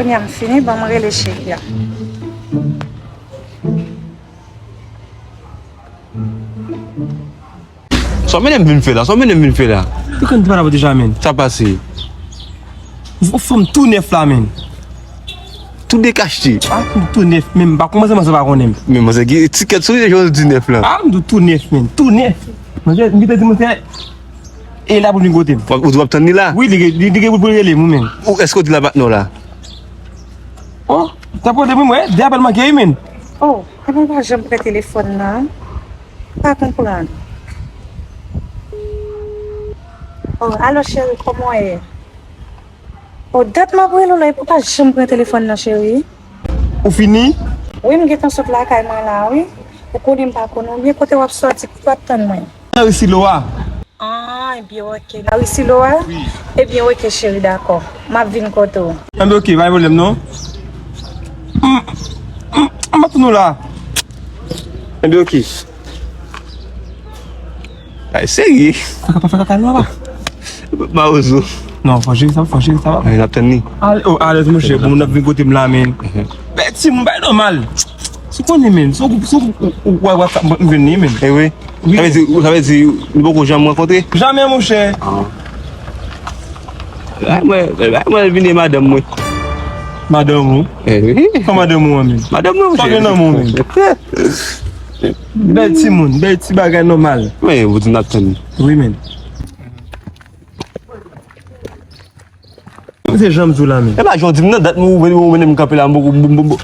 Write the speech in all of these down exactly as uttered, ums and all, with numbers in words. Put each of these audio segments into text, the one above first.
Kounye a m fini, ban m rele cheri a. Sa w mennen m vin fè la? Sa w mennen m vin fè la? Ou konn te pale avè w deja, menn. Sa pase? Ou fè m tou nèf la, menn. Tou dekachte. Ah, m tou nèf, menn. M pa kòmanse, manzè pa konnen m. Men manzè gen etikèt sou li, jan w di nèf la. Ah, m tou, tou nèf, menn. Tou nèf. Manzè, m te di manzè, e la pou l vin kote m. Ou, ou di w ap tann li la? Wi, li gen, li, li gen pou l rele m, wi, menn. Ou, èske w di l a patnè w la? Oh, t ap kote m, wi, mwen, de apèl manke, wi, menn. Oh, konnen w pa janm pran telefòn nan? Pa konprann. Oh, alo cheri, kòman w ye? Oh, dat m ap rele w la, epi w pa janm pran telefòn nan, cheri. Ou fini? Wi, m gentan sot lakay mwen la, wi. Ou konnen m pa konnen w byen, kote w ap sòti, kote w ap tann mwen? Nan ri Silo a. Ah, ebyen, oke. Nan ri Silo a? Wi. Ebyen, oke, cheri, dakò. M ap vin kote w. Enben, oke, pa gen pwoblèm, non. M, m, m ap tann ou la. Enben, oke. Ay, serye. Fè kaka, fè kaka, non, papa. Mawozo. Non, fò jere sa, fò jere sa, papa. Ay, n ap tann li. Al-, oh, alèz, monchè, bon, moun ap vin kote m la, menn. Mhm. Bèl timoun, bay nòmal. Si w konnen, menn, si w, si w, w, w, w, m jwenn li, menn. Eh wi. Wi. Sa vle di, sa vle di, nou poko janm rankontre? Jamè, monchè. Ah. Bay mwen, bay mwen vini madanm mwen. Madanm ou? Eh wi. Kòman madanm ou an, menn? Madanm mwen, monchè. Sa gen nan men w, menn? Bèl timoun, bèl ti bagay nòmal. Men, ou di n ap tann. Wi, menn. Se jan m di w la, menn. E pa jan w di m nan, dat m ou, ou, ou mennen m kanpe la, m, m, m, m, m.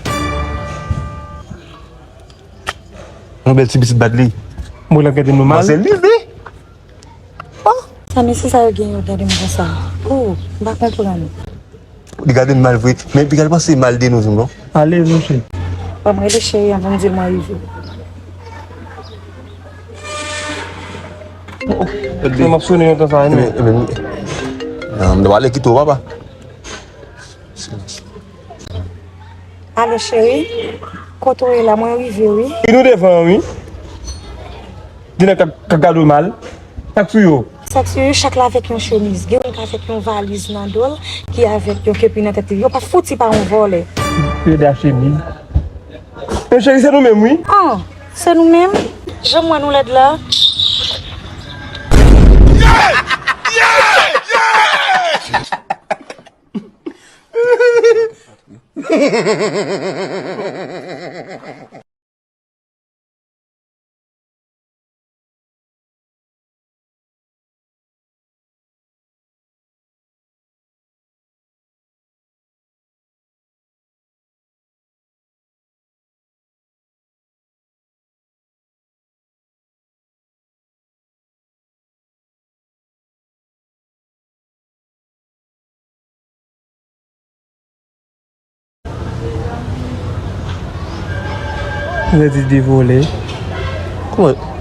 Yon bèl ti pitit bat li. Mwen la gade m mal. Manzè li, li. Oh! Sa mesye sa yo gen yo gade m konsa? Oh, m pa konprann. Li gade m mal vre, men epi gade panse mal de nou, non? Alèz, monchè. Ban m rele cheri an pou m di l mwen rive. Oh, oh, gade. M ap sonnen yon tan sa, non? Ebyen, ebyen, m ta pral kite w, papa. Alo, cheri. Kote w ye la? Mwen rive, wi. Wi, nou devan, wi. Di nèg k ap, k ap gade w mal. Sa k sou yo? Sa k sou yo, chak la avèk yon chemiz. Gen youn k avèk yon valiz nan do l, ki avèk yon kepi nan tèt li. Yo pa fouti pa yon vòlè. Yo de a chemiz. Men cheri, se nou menm, wi. Ah, se nou menm? Jan m wè nou lèd la. Redi de vole. Kòman?